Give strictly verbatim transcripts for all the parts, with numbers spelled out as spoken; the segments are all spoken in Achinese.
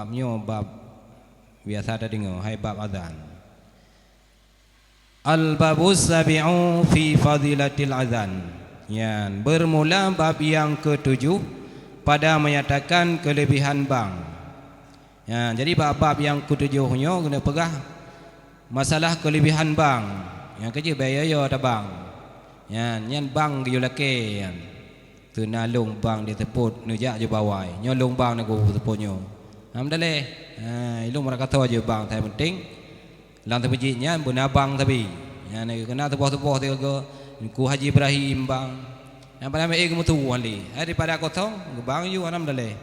Bab nyoe bab biasa tadeungoe, hai bab azan. Al-babus sabi'u fi fadilatil azan. Nyan, bermula bab yang ketujuh pada menyatakan kelebihan bang. Nyan, jadi bab-bab yang ketujuh nyoe geuneuk peugah masalah kelebihan bang. Nyang keujeuet bèk yo-yo tabang. Nyan, nyan bang geuyue lakèe nyan. Teuna lôn bang di teupot neujak ju bawai. Nyoe lôn bang neugôh teupot nyoe. Alhamdulillah. Ha, ilôn meurakato ju bang, tapi penting lam teumeujiet nyan beuna bang tapi. Nyan keuna tuboh-tuboh tiga Teungku Haji Ibrahim bang. Nyan pada meu'èk geumeutuwoe lé. Hai daripada kosong, geubang ju alhamdulillah.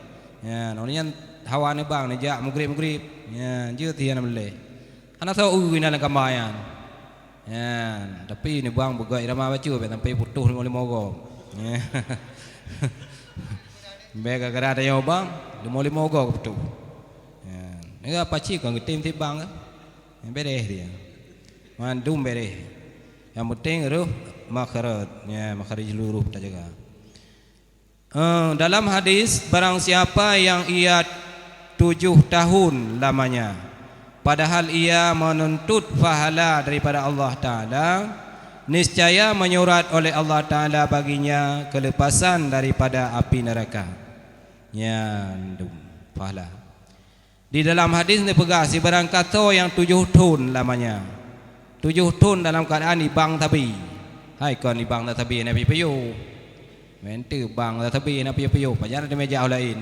Nyan, oh nyan hawa neubang neujak mugrib-mugrib. Nyan, jeuet alhamdulillah. Hana soe eu inan lam kama nyan. Nyan, tapi neubang beugöt irama bacut bèk sampai putôh limo-limo gob. Nyan. Bèk gara-gara tanyoe bang, limo-limo gob putôh. Nyan. Nyoe pacit kon geutem tiep bang. Nyan bèrèh dia. Mandum bèrèh. Nyang penting roh makhraj, nyan makhraj huruf tajaga. Eh, dalam hadis, barang siapa yang ia tujuh tahun lamanya, padahal ia menuntut pahala daripada Allah Ta'ala, niscaya menyurat oleh Allah Ta'ala baginya kelepasan daripada api neraka. Nyan dum pahala. Di dalam hadis neupeugah, sibarang kato nyang tujoh thon lamanya. Tujoh thon dalam keuadaan ibang sabe. Hai kon ibang sabe na piôh-piôh. Meunteuh bang sabe na piôh-piôh, pajan di meja laén.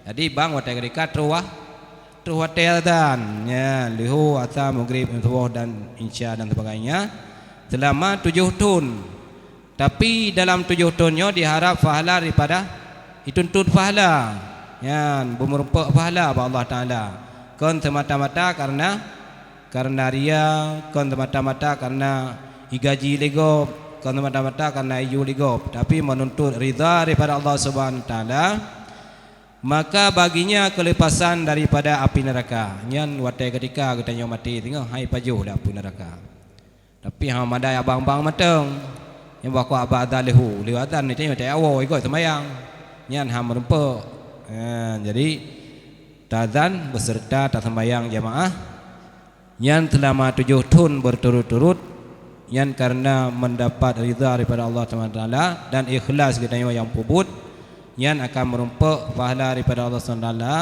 Jadi bang watèe keudika troh wa-, troh watèe azan. Nyan, leuhô, asa, maghrib, suboh dan isya dan sebagainya. Selama tujoh thon. Tapi dalam tujoh thon nyoe diharab pahala daripada, dituntut pahala. Nyan, beumeurumpok pahala bak Allah Ta'ala. Kon semata-mata karena, karena ria, kon semata-mata karena igaji lé gob, kon semata-mata karena ijui lé gob, tapi menuntut ridha daripada Allah Subhanahu Wa Ta'ala, maka baginya kelepasan daripada api neraka. Nyan watèe keudika geutanyoe maté singoh, hai pajoh lé api neraka. Tapi hana madai abang-abang mantong. Nyang bah keu abang azan leuhô, lheuh azan ni tanyoe tawoe ikot seumayang. Nyan hana meurumpok. Ha, jadi taazan beserta taseumayang jamaah. Nyan seulama tujoh thon berturut-turut. Nyan karena mendapat ridha daripada Allah Subhanahu Wa Taala dan ikhlas geutanyoe nyang peubuet. Nyan akan meurumpok pahala daripada Allah Subhanahu Wa Taala.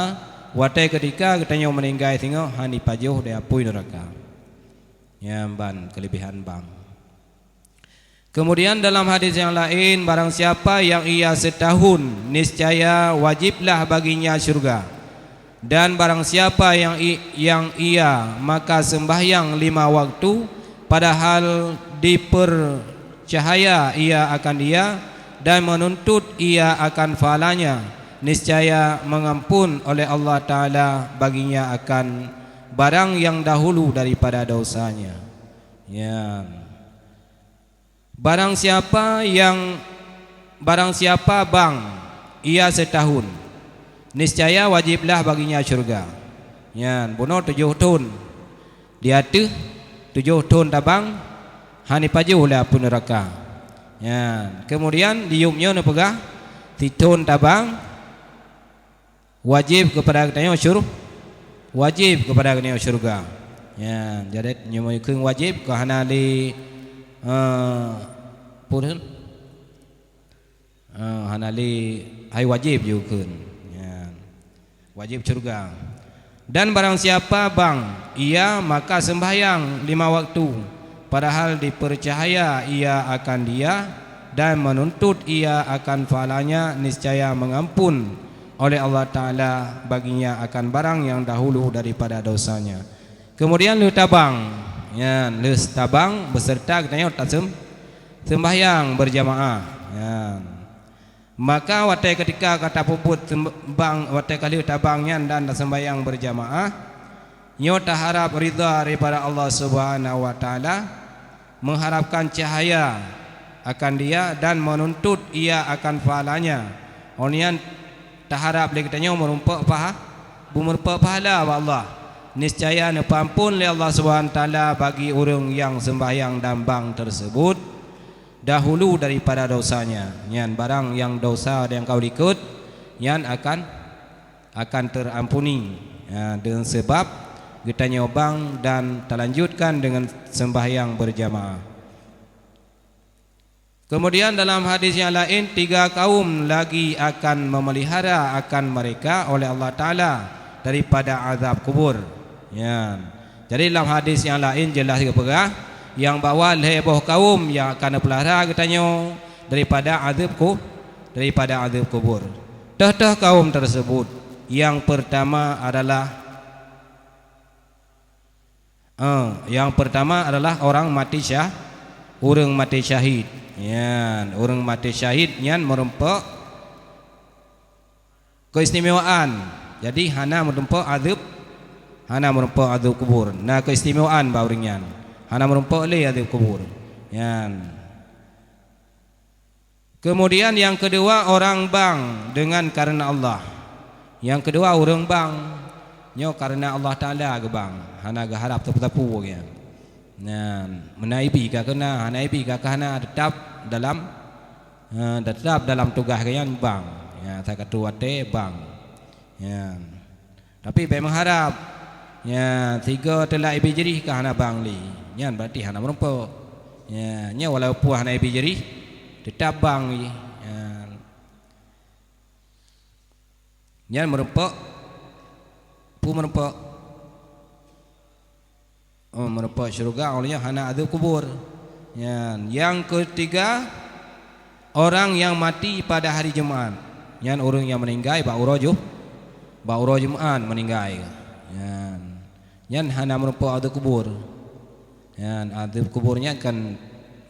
Watèe keudika geutanyoe meuninggai singoh hana jipajoh di apui neuraka. Nyan ban kelebihan bang. Kemudian dalam hadis yang lain, barang siapa yang ia setahun, niscaya wajiblah baginya syurga. Dan barang siapa yang i-, yang ia maka sembahyang lima waktu, padahal dipercahaya ia akan dia, dan menuntut ia akan pahalanya, niscaya mengampun oleh Allah Taala baginya akan barang yang dahulu daripada dosanya. Nyan. Barang siapa yang, barang siapa bang ia setahun, niscaya wajiblah baginya syurga. Nyan, bunoe tujoh thon. Di ateueh tujoh thon tabang, hana jipajoh lé apui neuraka. Nyan, kemudian di yup nyoe neupeugah, sithon tabang, wajib keupada geutanyoe syur-, wajib keupada geutanyoe syurga. Nyan, jadi nyoe meukheun wajib keu hana lé, eh, peue kheun? Eh, hana lé, hai wajib jikheun. Nyan. Wajib syurga. Dan barang siapa bang ia maka sembahyang lima waktu, padahal dipercahaya ia akan dia, dan menuntut ia akan pahalanya, niscaya mengampun oleh Allah Taala baginya akan barang yang dahulu daripada dosanya. Kemudian lheuh tabang, nyan, lheuh tabang beserta geutanyoe tasem-, sembahyang berjamaah. Nyan. Maka watèe keudika ka tapeubuet seumbang, watèe ka lheuh tabang nyan dan taseumbahyang berjamaah, nyoe taharab ridha daripada Allah Subhanahu Wa Taala, mengharapkan cahaya akan dia dan menuntut ia akan pahalanya. Ngon nyan taharab lé geutanyoe meurumpok paha-, beumeurumpok pahala bak Allah. Niscaya neupeuampon lé Allah Subhanahu Wa Taala bagi ureuëng nyang sembahyang dan bang tersebut dahulu daripada dosanya. Nyan barang nyang dosa nyang ka likot, nyan akan, akan terampuni. Ya, dengan sebab geutanyoe bang dan talanjutkan dengan sembahyang berjamaah. Kemudian dalam hadis yang lain, tiga kaum lagi akan memelihara akan mereka oleh Allah Taala daripada azab kubur. Ya. Jadi dalam hadis yang lain jelas geupeugah, yang bahwa lhée boh kaum yang akan neupeulara geutanyoe daripada azab ku-, daripada azab kubur. Toh-toh kaum tersebut, yang pertama adalah, eh, yang pertama adalah orang mati syah-, ureuëng mati syahid. Nyan, ureuëng mati syahid nyan meureumpok keistimewaan. Jadi hana meureumpok azab, hana meureumpok azab kubur. Na keistimewaan bak ureuëng nyan. Hana meureumpok lé azab kubur. Nyan. Kemudian yang kedua, orang bang dengan karena Allah. Yang kedua, ureuëng bang. Nyoe karena Allah Taala geubang, hana geuharab sapeue-sapeue nyan. Nyan, meunan ibi ka keuna, hana ibi ka keuhana, tetap dalam, eh, tetap dalam tugaih geuh nyan bang. Ya, sa ka tu watée bang. Ya. Tapi bék meuharab, ya, sigoe teulak ibi jrih ka hana bang lé. Nyan berarti hana meureumpok. Ya, nyan walaupun hana ibi jrih, tetap bang lé. Ya. Nyan meureumpok, peue meureumpok? Oh, meureumpok syeuruga, awaknyan hana azab kubur. Nyan, nyang keutiga, orang yang mati pada hari Jumat. Nyan ureuëng nyang meuninggai bak uroe Ju-, bak uroe Jumat meuninggai. Nyan, nyan hana meureumpok azab kubur. Nyan, azab kubur nyan kan,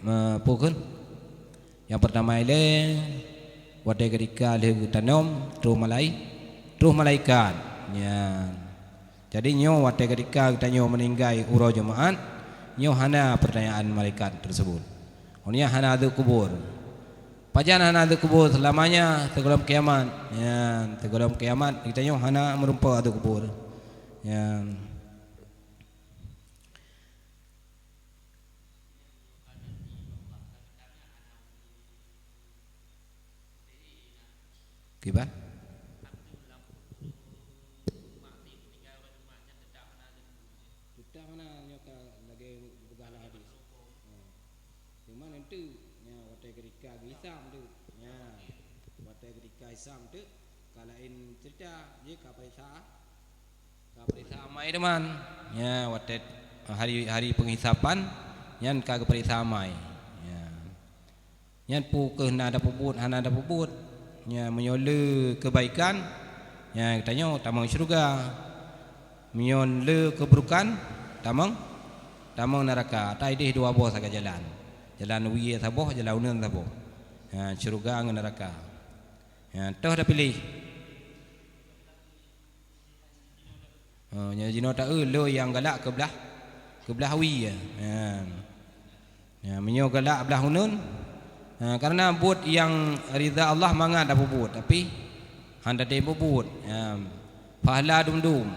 eh, peue kheun? Nyang peurtama ilée, watée geutika lheueh geutanom, troh malai-, troh malaikat. Nyan. Jadi nyoe watée geutika geutanyoe meuninggai uroe Jumat, nyoe hana peurtanyaan malaikat teuseubut. Awaknyan hana azab kubur. Pajan hana azab kubur? Seulamanya sigohlom kiamat. Nyan, sigohlom kiamat geutanyoe hana meureumpok azab kubur. Nyan. Kiban? Teutap hana, nyoe ka lagée geupeugah lam hadis. Ha. Cuma nanti, nya, watée keudika geuhisab tu. Nya, watée keudika hisab tu, ka laén cerita, jih ka peuriksa. Ka peuriksa amai teuma. Nya, watée hari, hari peunghisaban, nyan ka geupeuriksa amai. Nya. Nyan peue keuh na tapeubuet, hana tapeubuet. Nya, meunyoe le keubaikan, nya, geutanyoe tamong syeuruga. Meunyoe le keuburukan, tamong, tamong neuraka. Ata ideh dua boh sagai jalan. Jalan wie saboh, jalan uneuen saboh. Nya, syeuruga ngon neuraka. Nya, toh tapiléh. Ha, nyan jinoe taeu lôn nyang galak keublah, keublah wie. Ha. Ha, meunyoe galak blah uneuen, ha, kareuna buet nyang ridha Allah mangat tapeubuet, tapi han tatem peubuet. Ha. Pahala dum-dum.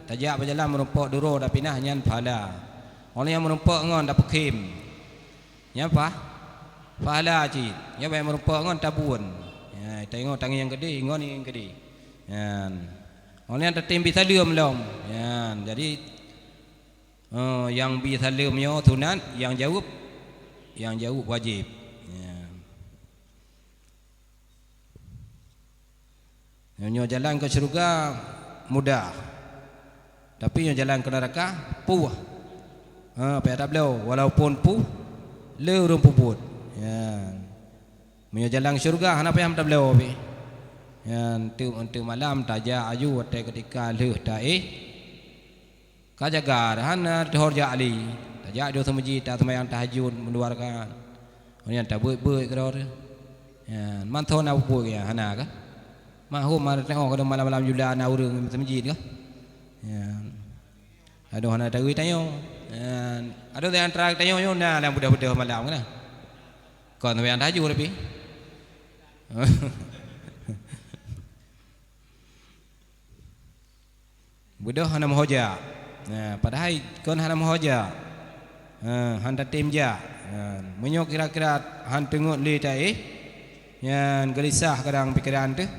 Tajak beujalan meurumpok duroe tapinah nyan pahala. Óh lheueh nyan meurumpok ngon tapeukhem. Nyan pah-, pahala cit. Nyan bèk meurumpok ngon tabun. Nyan, taingat tangieng keudeh, ingat tangieng keudeh. Nyan. Óh lheueh nyan tatem bi saleuem lom. Nyan, jadi, eh, nyang bi saleuem nyoe sunat, nyang jaweueb, nyang jaweueb wajéb. Nyan. Meunyoe jalan keu syeuruga mudah, tapi nyoe jalan keu neuraka puih. Ha, payah tabloe, walaupun puih le ureueng peubuet. Ya. Meunyoe jalan keu syeuruga hana payah tabloe pih. Ya, enteuk, enteuk malam tajak aju watèe keutika lheueh taéh. Ka jaga, hana teuhor jak lé. Tajak di seumeujid, taseumayang tahajud, meuluar ka. Nyan tabeuet-beuet keudroe teuh. Nyan, mantong na peubuet nyan, hana kah? Mahom hana teu'oh kadang malam-malam jula na ureueng seumeujid kah? Nyan. Adoh hana taeu tanyoe. Nyan. Adoh di antara tanyoe nyoe na nyang beudôh-beudôh malam kah? Kon seumayang tahajud tapi. Beudôh hana meuho jak. Nah, padahai kon hana meuho jak. Ha, han tatem jak. Ha, meunyoe kira-kira han teungeut lé taéh, nyan geulisah kadang pikeran teuh,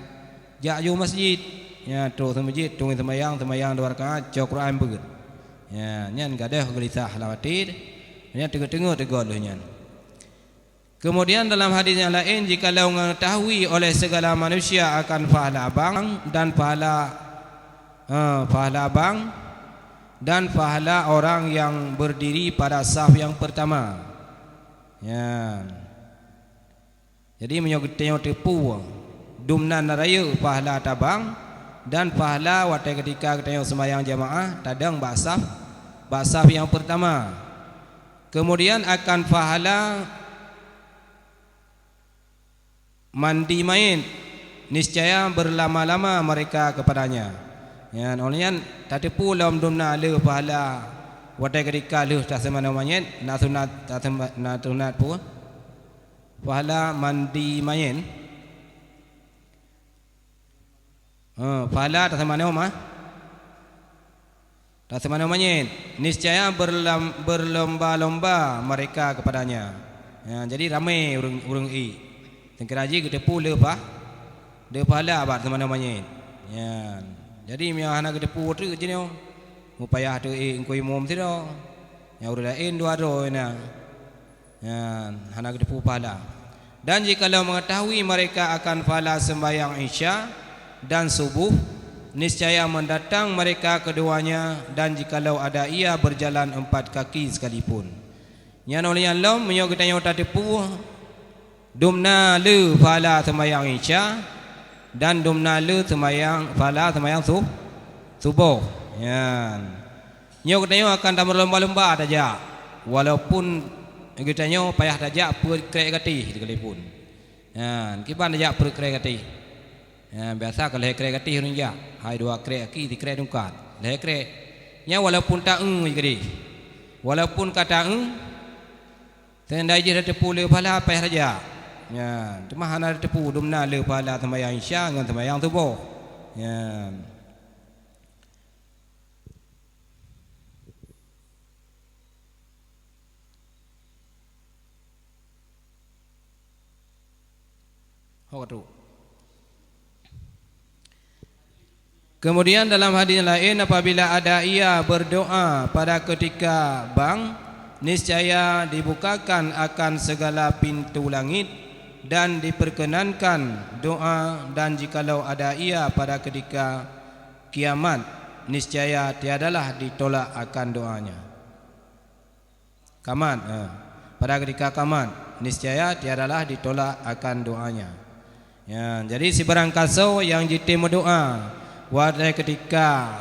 jak ju masjid. Nyan trok seumeujid, tueng seumayang, seumayang dua rakaat, cok Quran beuet. Nyan, nyan gadôh geulisah lam até, nyan teungeut-teungeut teugôt lheueh nyan. Kemudian dalam hadis yang lain, jikalau mengetahui oleh segala manusia akan pahala abang dan pahala, eh, pahala abang dan pahala orang yang berdiri pada saf yang pertama. Nyan. Jadi meunyoe geutanyoe teupeu dumnan rayeuk pahala tabang dan pahala watée geutika geutanyoe seumayang jamaah tadong bak saf, bak saf nyang peurtama. Keumudian akan pahala mandi mayét, niscaya beurlama-lama meureka keupadanya. Nyan, óh lheueh nyan tateupeu lom dumnan le pahala watée geutika lheueh taseumanoe manyét, na sunat, taseuma-, na sunat peue? Pahala mandi mayét. Ha, pahala taseumanoe ma-, taseumanoe manyét. Niscaya berlam-, berlomba-lomba mereka kepadanya. Ya, jadi ramé ureuëng, ureuëng ék. Seungkira jih geuteupeue le pah-, le pahala bak seumanoe manyét. Ya. Jadi meunyoe hana geuteupeue treuk jinoe, mupayah teu ék eungkôi mum sidroe. Nyang ureuëng laén dua droe na. Nyan, hana geuteupeue pahala. Dan jikalau mengetahui mereka akan pahala sembahyang Isya dan Subuh, niscaya mendatang mereka keduanya, dan jikalau ada ia berjalan empat kaki sekalipun. Nyan óh lheueh nyan lom, meunyoe geutanyoe tateupeue dumnan le pahala sembahyang Isya dan dumnan le sembahyang, pahala sembahyang su-, Suboh. Nyan. Nyoe geutanyoe akan tameulomba-lomba tajak, walaupun geutanyoe payah tajak peuet krek gatéh sekalipun. Nyan, kiban tajak peuet krek gatéh. Nyan, biasa ka lhée krek gatéh ureuëng jak, hai dua krek aki, sikrek tungkat. Lhée krek. Nyan walaupun taeu gatéh. Walaupun ka taeu, seundai jih tateupeue le pahala payah tajak. Nyan, teuma hana tateupeue dumnan le pahala sembahyang Isya ngon sembahyang Suboh. Nyan. Ho ka trok. Kemudian dalam hadis laén, apabila ada ia berdoa pada ketika bang, niscaya dibukakan akan segala pintu langit dan diperkenankan doa, dan jikalau ada ia pada ketika kiamat, niscaya tiadalah ditolak akan doanya. Kamat, eh, pada ketika kamat, niscaya tiadalah ditolak akan doanya. Ya, jadi sibarang kasoe nyang jitem meudoa watée ketika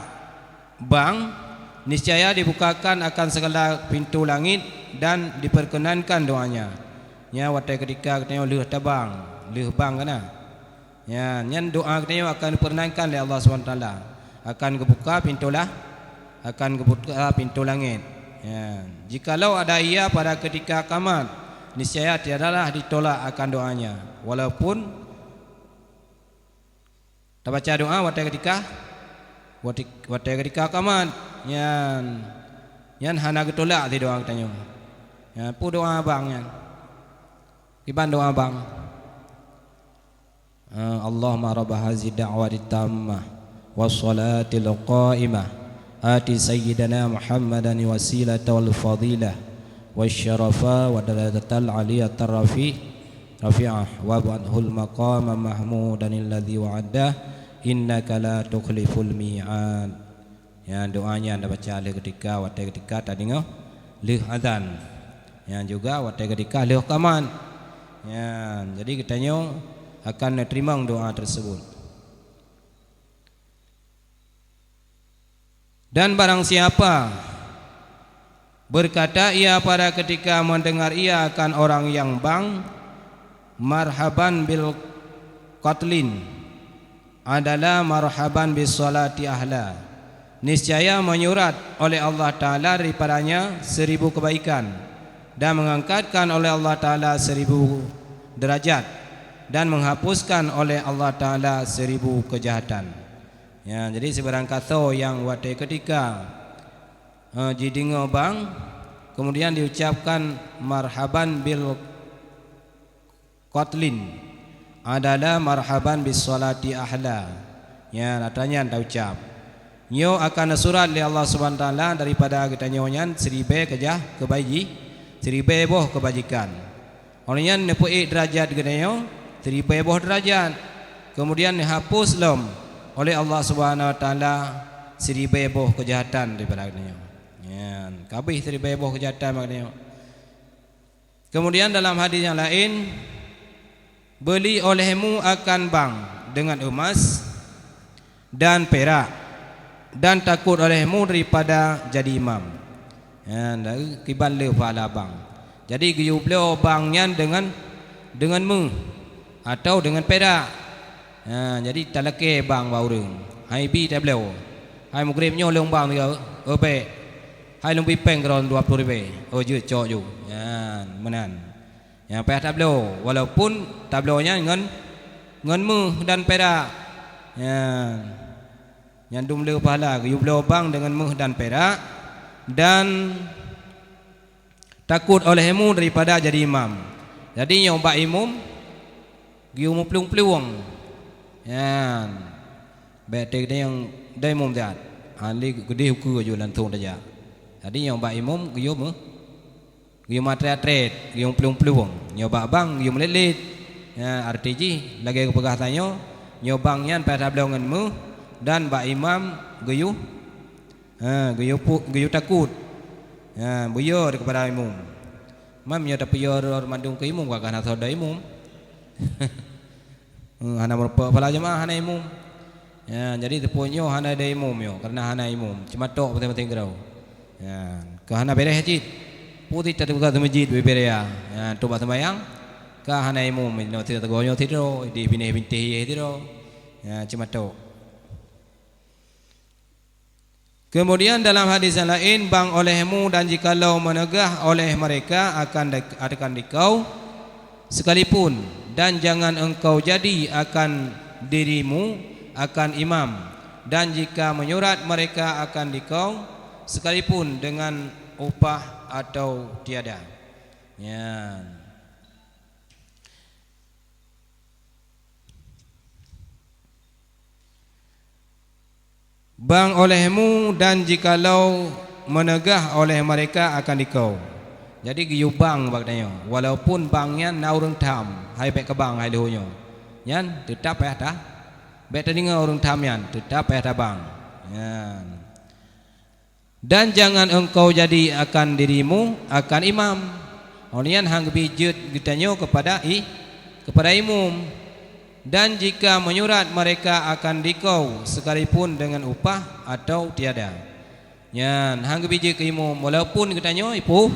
bang, niscaya dibukakan akan segala pintu langit dan diperkenankan doanya. Nya watée ketika geutanyoe lheueh tabang, lheueh bang kana. Nyan, nyan doa geutanyoe akan diperkenankan lé Allah Subhanahu Wa Taala. Akan geubuka pintoe lah, akan geubuka pintoe langét. Nyan, jikalau ada ia pada ketika kamat, niscaya tiadalah ditolak akan doanya, walaupun tabaca doa watée ketika, watée, watée ketika kamat. Nyan, nyan hana geutolak di doa geutanyoe. Nyan, peue doa abang nyan? Kiban doa abang? Ah, Allahumma rabba hazihi da'wati tammah, wassalatil qaimah, ati sayyidana Muhammadan wasilata wal fadilah, wasyarafa wa darajatal aliyata rafi-, rafi'ah, wab'athul maqama mahmudan alladzi wa'adtah, innaka la tukhliful mi'ad. Nyan doa nyan tabaca lheueh ketika, watée ketika tadeungoe lheueh azan. Nyan juga watée ketika lheueh kamat. Nyan, jadi geutanyoe akan neuteurimong doa tersebut. Dan barang siapa berkata ia pada ketika mendengar ia akan orang yang bang, "Marhaban bil qatlin," adalah marhaban bis salati ahla. Niscaya menyurat oleh Allah Taala daripadanya seribu kebaikan, dan mengangkatkan oleh Allah Taala seribu derajat, dan menghapuskan oleh Allah Taala seribu kejahatan. Ya, jadi sibarang kasoe nyang watée ketika, eh, jideungoe bang, kemudian diucapkan marhaban bil qatlin, adalah marhaban bis salati ahla. Nyan, atra nyan taucab. Nyoe akan neusurat lé Allah Subhanahu Wa Taala daripada geutanyoe nyan siribée keujah keubaji-, siribée boh keubajikan. Óh lheueh nyan neupeuék deurajat geutanyoe siribée boh deurajat. Keumudian neuhapus lom oleh Allah Subhanahu Wa Taala siribée boh keujahatan daripada geutanyoe. Nyan, kabéh siribée boh keujahatan bak geutanyoe. Keumudian dalam hadis nyang laén, "Beuli olehmu akan bank deungon eumas dan pirak, dan takot olehmu daripada jadi imam." Nyan, dari kiban le pahala bank. Jadi geuyue bloe bank nyan deungon, deungon méuh atau deungon pirak. Ha, jadi talakée bank bak ureuëng. Hai bi tabloe. Hai mugrib nyoe lôn bank tiga, oh, bék. Hai lôn bi péng keudroe dua ploh ribée. Oh, jeuet cok ju. Nyan, meunan. Nyang payah tabloe, walaupun tabloe nyan ngon, ngon méuh dan pirak. Nyan. Nyan dum le pahala geuyue bloe bank deungon méuh dan pirak, dan takot olehmu daripada jadi imam. Jadi nyoe bak imum geuyue meuplueng-plueng. Nyan. Bék teudeung dai imum that. Hana lé geudeh ukeue ju langsong tajak. Jadi nyoe bak imum geuyue meu-, geuyue meuatrét-atrét, geuyue meuplueng-plueng. Nyoe bak bank geuyue meulet-let. Nyan arti jih lagée geupeugah tanyoe, nyoe bank nyan payah tabloe ngon méuh dan bak imam geuyue Ha, geuyue pu-, geuyue takot. Ha, beuyo daripada imum. Mam nyoe tapeuyo mandum keu imum, ka hana soe dai imum. Hmm, hana meureumpok pala jeumaah hana imum. Ya, jadi teupeu nyoe hana dai imum nyoe, karena hana imum. Cuma tok maséng-maséng keudroe. Ya, ka hana beres cit. Putih teuka teumeujit bibir ya. Ya, tu bak sembahyang. Ka hana imum, nyoe sidroe teungoh nyoe sidroe, di binéh bintéh sidroe. Ya, cuma tok. Keumudian dalam hadis nyang laén, "Bang olehmu dan jikalau meuneugah oleh meureka akan dek-, akan dikau, sekalipun, dan jangan engkau jadi akan dirimu akan imam, dan jika menyurat meureka akan dikau, sekalipun dengan upah atau tiada." Nyan. Bang olehmu dan jikalau meuneugah oleh meureka akan dikau. Jadi geuyue bang bak tanyoe, walaupun bang nyan na ureuëng tham, hai bék keubang hai leuho nyoe. Nyan teutab payah ta-, bék tadeungoe ureuëng tham nyan, teutab payah tabang. Nyan. Dan jangan engkau jadi akan dirimu akan imam. Óh lheueh nyan han geubi jeuet geutanyoe keupada i-, keupada imum. Dan jika menyurat meureka akan dikau sekalipun dengan upah atau tiada. Nyan, han geubi jeuet keu imum, walaupun geutanyoe ipeu-,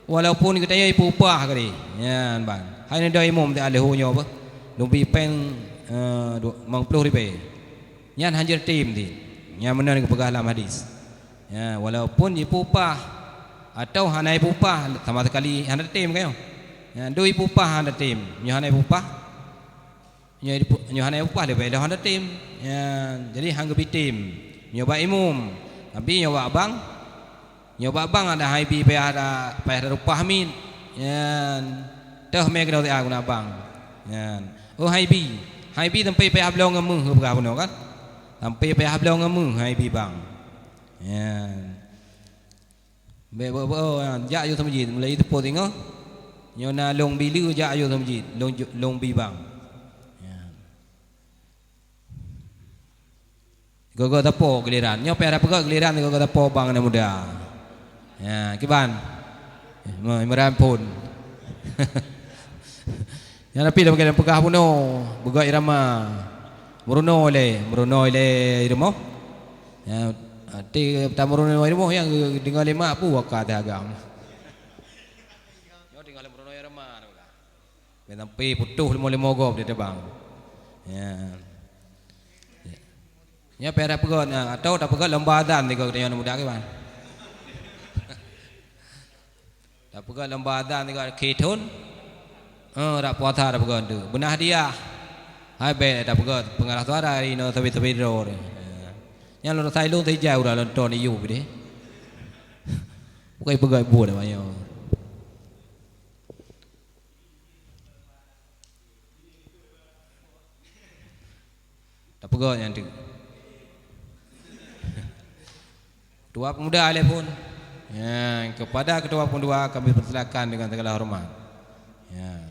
walaupun geutanyoe ipeu-upah keudeh. Nyan ban. Hai neudoe imum di aleuh nyoe beuh. Lôn bi péng, eh, dua, limong ploh ribée. Nyan han jeuet tem di. Nyan meunan geupeugah lam hadis. Ya, walaupun ipeu-upah atau hana ipeu-upah, sama sekali hana tem kayong. Ya, doi ipeu-upah hana tem. Nyoe hana ipeu-upah. Nyoe ipu-, nyoe hana ipeu-upah leubeh lom hana tem. Ya, jadi han geubi tem. Nyoe bak imum. Tapi nyoe bak bang, nyoe bak bang ada hai bi payah ada, payah ada upah mit. Ya, teuh mé keunoe guna bang. Ya. Oh hai bi. Hai bi sampai payah bloe ngon méuh peugah bunoe kan? Sampai payah bloe ngon méuh hai bi bang. Ya. Bék beu-, beu-, jak yue seumeujid, mulai teupeu singoh. Nyoe na lôn bi le jak yue seumeujid, lôn ju-, lôn bi bang. Ya. Gogo teupeu giliran. Nyoe payah peugah giliran gogo teupeu bang aneuk muda. Ya, kiban. Mo-, Imran phon. Nyan tapi lam keadaan peugah bunoe, beugöt irama. Meurunoe lé, meurunoe lé i rumoh. Ya, até tameurunoe i rumoh nyang deungoe lé mak peue ka teuh agam. Nyoe tinggai lé meurunoe irama. Sampai putôh limo-limo gob di teubang. Ya. Nyan payah tapeugöt, nah, atau tapeugöt lomba azan tiga geutanyoe aneuk muda kiban. Tapeugöt lomba azan tiga khi thon. Eh, rak puasa tapeugöt tu. Beuna hadiah. Hai bék tapeugöt pengarah suara inoe sabe-sabe droe. Nyan lôn sai lôn sijai uroe lôn ton iyup deh. Bukai peugöt buet nyoe. Ta-, Peugah nyan tu. Ketua Pemuda telepon. Ya, kepada Ketua Pemuda kami persilakan dengan segala hormat. Ya.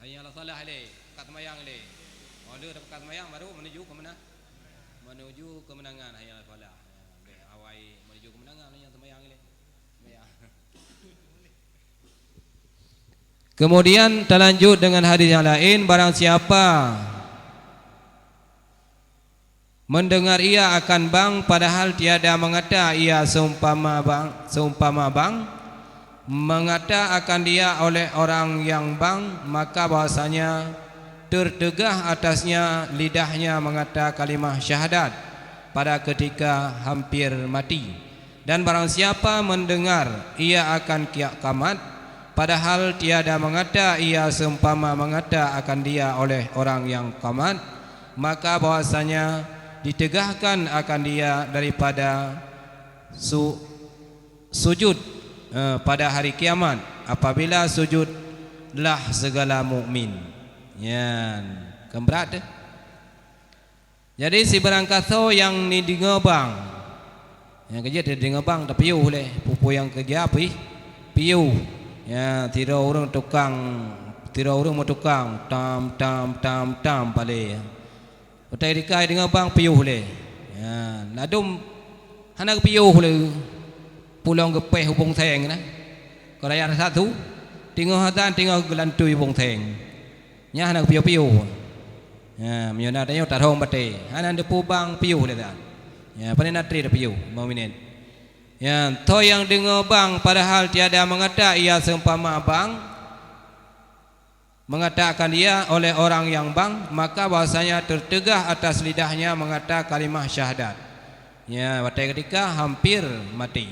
Hayya 'alas shalah lé, ka seumayang lé. Óh lheueh ka seumayang baru menuju keumena-, menuju kemenangan, hayya 'alas falah. Ya, bèk awai menuju kemenangan nyang seumayang lé. Ya. Kemudian talanjut dengan hadis nyang laén, barang siapa mendengar ia akan bang, padahal tiada mengata ia seumpama bang, seumpama bang, mengata akan dia oleh orang yang bang, maka bahwasanya tertegah atasnya lidahnya mengata kalimah syahadat pada ketika hampir mati. Dan barang siapa mendengar ia akan kia-, kiamat, padahal tiada mengata ia seumpama mengata akan dia oleh orang yang kiamat, maka bahwasanya ditegahkan akan dia daripada su-, sujud, eh, pada hari kiamat, apabila sujudlah segala mukmin. Nyan, kan brat teuh. Jadi, sibarang kasoe nyang neudeungoe bang, nyang keujeuet neudeungoe bang, tapiôh lé. Peue-peue nyang keujeuet pih, piôh. Ya, sidroe ureueng tukang, sidroe ureueng meutukang, tam, tam, tam, tam, palé. Watèe teuka deungoe bang, piôh lé. Ya, ladôm hana geupiôh lé. Pulang geupéh ubông seng na. Keu raya satu, teungoh azan, teungoh geulantui ubông seng. Nyan hana geupiôh-piôh. Ha, meunyoe na tanyoe tarhong batèe, hana neupeu bang piôh lé tan. Ya, pane na tré tapiôh, lima minit. Ya, soe nyang deungoe bang padahal tiada mengata ia seumpama bang, mengatakan dia oleh orang yang bang, maka bahwasanya tertegah atas lidahnya mengata kalimah syahadat. Ya, watèe ketika hampir mati.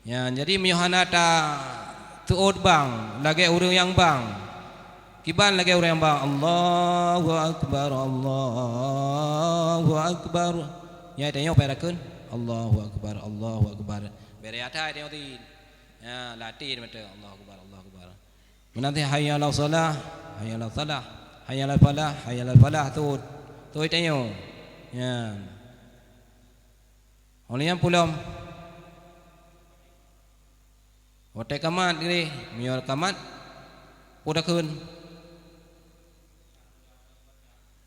Nyan, jadi meunyoe hana ta-, teuôt bang, lagèe ureueng nyang bang. Kiban lagèe ureueng nyang bang, "Allahu Akbar, Allahu Akbar." Nyan tanyoe payah takheun, "Allahu Akbar, Allahu Akbar." Bèrèh atai tanyoe tin. Ya, latih mata, "Allahu Akbar, Allahu Akbar." Meunan, "Hayya 'alas shalah, hayya 'alas shalah, hayya 'alal falah, hayya 'alal falah," teuôt. Teuôt tanyoe. Nyan. Óh lheueh nyan pulom. Watèe kiamat geuh, meunyoe kiamat, peue takheun?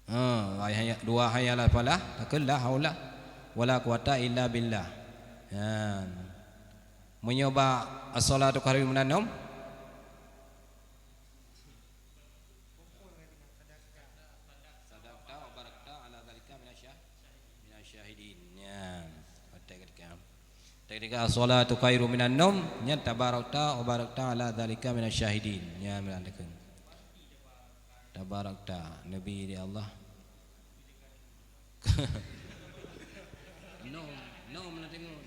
Ha, hayya, dua hayya 'alal falah, takheun la haula wala quwata illa billah. Nyan. Meunyoe bak as-shalatu khairun minan naum, sadaqta wa barakta ala dzalika minasy-, minasyahidin. Nyan, watèe ketika. Ketika as-shalatu khairum minan naum, nyan tabarakta wa barakta ala dzalika minasyahidin. Nyan meunan takheun. Tabarakta, Nabi di Allah. Nom, nom na deungoe.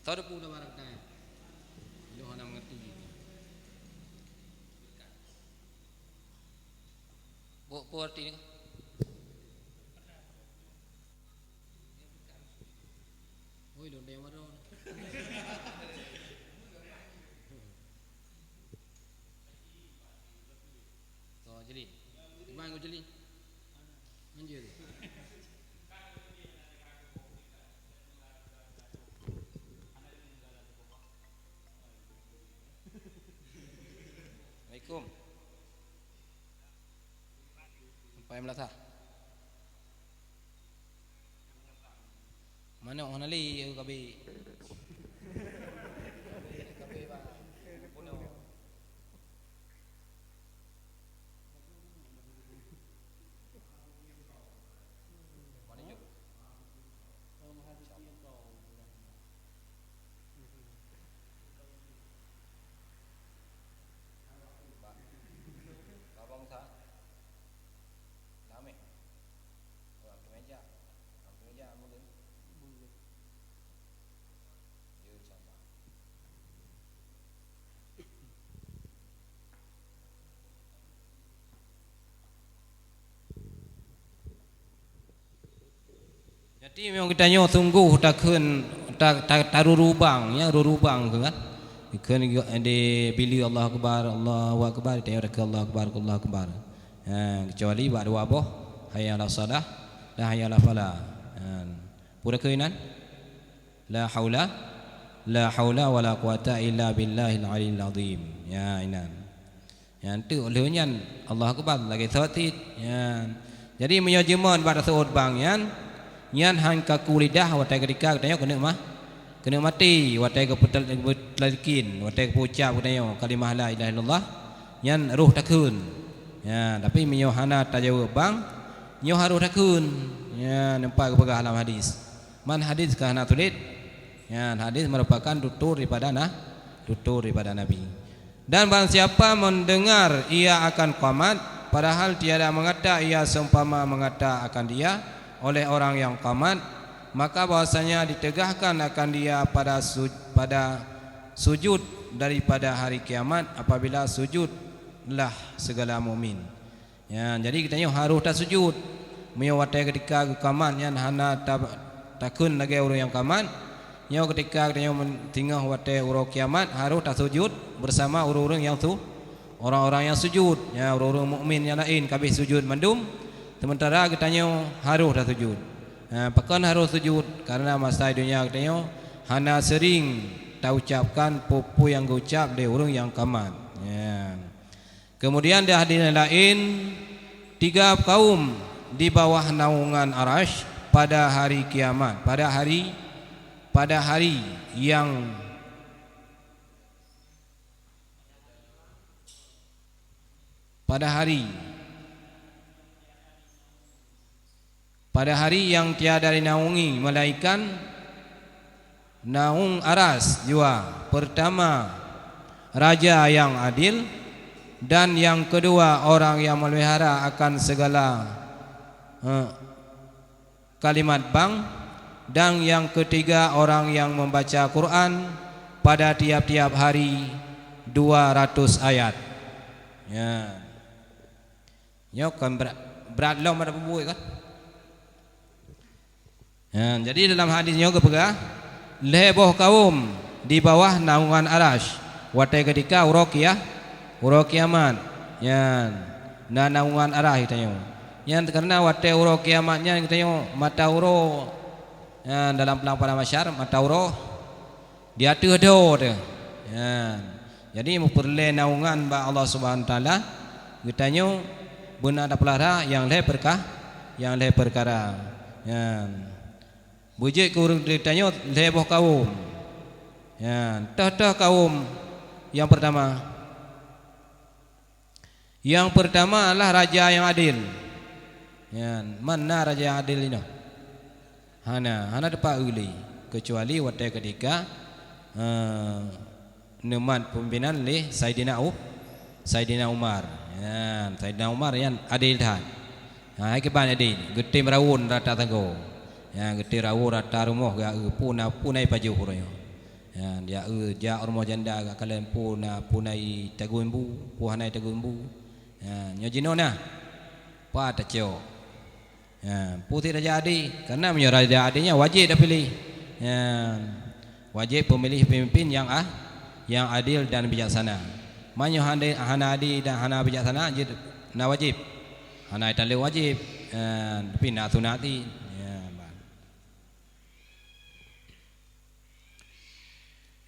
Soe teupeue tabarakta? Lôn hana meungerti. Peue, peue arti nyan? Oi, lôn deng baroe. Soe jeli? Iman keu jeli? Anjir. Assalamualaikum. Sampai melasah. Manok hana lé, ya, kabe. Kabe, Bang. Ba-, babong sa? Lameh. Orang tu meja. Jadi memang geutanyoe sunggoh takheun ta-, ta-, taruru bang, ya, ruru bang tu kan. Kheun di bileue Allahu Akbar, Allahu Akbar, geutanyoe takheun Allahu Akbar, Allahu Akbar. Ha, kecuali bak dua boh, hayya 'alas shalah dan hayya 'alal falah. Ha. Peue takheun inan? La haula, la haula wala quwata illa billahil aliyil azim. Ya, inan. Nyan teuk lheueh nyan Allahu Akbar lagèe seutit. Nyan. Jadi meunyoe jeuet bak tasawuf bang nyan, nyan han kaku lidah watèe geutika geutanyoe keuneuk ma-, keuneuk maté, watèe geupeutal-, geupeutalkin, watèe geupeucap geutanyoe kalimah la ilaha illallah, nyan roh takheun. Ya, tapi meunyoe hana tajaweueb bang, nyoe harôh takheun. Ya, nampak geupeugah lam hadis. Man hadis ka hana tuléh. Nyan hadis merupakan tutur daripada na-, tutur daripada Nabi. Dan barang siapa mendengar ia akan qamat, padahal tiada mengata ia seumpama mengata akan dia oleh orang yang qamat, maka bahwasanya ditegahkan akan dia pada su-, pada sujud daripada hari kiamat apabila sujudlah segala mukmin. Ya, jadi geutanyoe harôh tasujud. Meunyoe watèe geutika geukamat nyan hana ta-, takheun lagèe ureueng nyang kamat, nyoe geutika geutanyoe men-, singoh watèe uroe kiamat harôh tasujud bersama ureueng-ureueng nyang su-, orang-orang nyang sujud. Ya, ureueng-ureueng mukmin nyang laén ka abéh sujud mandum, sementara geutanyoe harôh tasujud. Ha, pakon harôh sujud? Karena masa donya geutanyoe hana seuring taucapkan peue-peue nyang geucap lé ureueng nyang kamat. Ya. Kemudian di hadis laén, tiga kaum di bawah naungan Arasy pada hari kiamat, pada hari, pada hari yang, pada hari Pada hari yang tiada dinaungi malaikat, naung Arasy jua, pertama, Raja yang adil, dan yang kedua, orang yang memelihara akan segala, eh, kalimat bang, dan yang ketiga, orang yang membaca Quran pada tiap-tiap hari dua ratus ayat. Ya. Nyoe kon brat, brat lom ada peubuet kan? Ha, jadi dalam hadis nyoe geupeugah, lhèe boh kaum di bawah naungan Arasy, watèe geutika uroe kia-, uroe kiamat. Nyan, na naungan Arasy geutanyoe. Nyan karena watèe uroe kiamat nyan geutanyoe mata uroe, nyan dalam pelang padang mahsyar mata uroe di ateueh dhoe teuh. Nyan. Jadi meupeureulèe naungan bak Allah Subhanahu Wa Taala, geutanyoe beuna tapeulara nyang lhèe peurka-, nyang lhèe peukara. Nyan. Beujeuet keu ureueng geutanyoe lhèe boh kaum. Nyan, toh-toh kaum nyang peurtama. Nyang peurtama adalah raja nyang adil. Nyan, man na raja nyang adil inoe? Hana, hana teupeu lé, keucuali watèe geutika, eh, neumat pimpinan lé Saidina U-, Saidina Umar. Nyan, Saidina Umar nyan adil that. Ha, hai kiban adil, geutem rawon rata tanggong. Nyan, geutem rawon rata rumoh geuh, puna, puna ipajoh uroe nyoe. Nyan, jak, eh, jak rumoh janda geukalon puna, puna itaguen bu, puna hana itaguen bu. Nyan, nyoe jinoe na. Pat tacok. Nyan, putih raja adil, karena meunyoe raja adil nyan wajéb tapiléh. Nyan, wajéb peumiléh peumimpin nyang ah, nyang adil dan bijaksana. Meunyoe hana, hana adil dan hana bijaksana, jeuet na wajéb. Hana italeueng wajéb, nyan, tapi na sunat. Nyan, ban.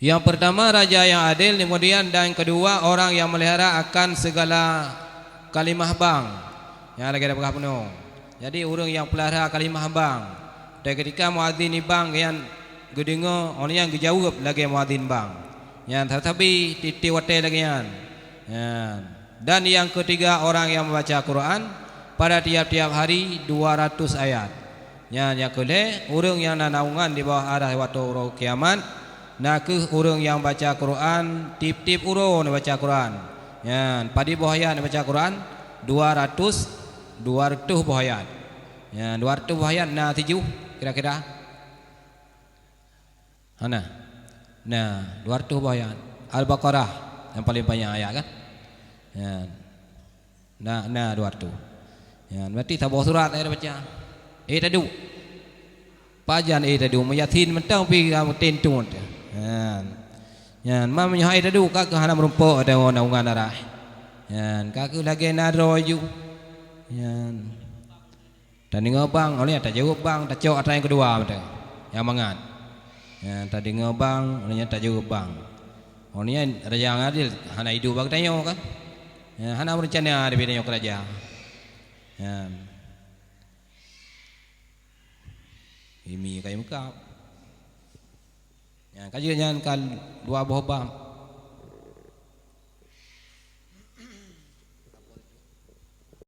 Yang pertama, raja yang adil, kemudian dan kedua, orang yang melihara akan segala kalimah bang. Nyan lagèe dak peugah bunoe. Jadi, ureueng nyang peulara kalimah bang. Dan ketika muazin di bang nyan geudeungoe, awak nyan geujaweueb lagèe muazin bang. Nyan sabe-sabe tiep-tiep watèe lagèe nyan. Nyan. Dan yang ketiga, orang yang membaca Quran pada tiap-tiap hari dua ratus ayat. Nyan nyang keu lhèe, ureueng nyang na naungan di bawah Arasy watèe uroe kiamat, na kheueh ureueng nyang baca Quran tiep-tiep uroe neubaca Quran. Nyan, padum boh ayat neubaca Quran, dua ratus, dua reutôh boh ayat. Nyan, dua reutôh boh ayat na tujoh kira-kira. Hana. Nah, dua reutôh boh ayat. Al-Baqarah nyang paleng panyang ayat kan? Ya. Nah, nah, dua reutôh. Ya, berarti saboh surat ayat baca. Eh, taduek. Pajan éh tadu, meuyasin mantong pih ka meutintot. Nyan. Nyan, ma meunyoe hai tadu ka keuh hana meurumpok atawa na ungan arah. Nyan, ka keuh lagée na droe ju. Nyan. Tadeungoe bang, oleh nyan tajaweueb bang, tacok atra nyang keudua mantong. Nyang mangat. Nyan, tadeungoe bang, oleh nyan tajaweueb bang. Oleh nyan raja ngadil hana iduek bak geutanyoe kan. Nyan, hana meurencana di tanyoe keu raja. Nyan. Imi kayu meukat. Nyan, ka jeuet nyan ka dua boh bab.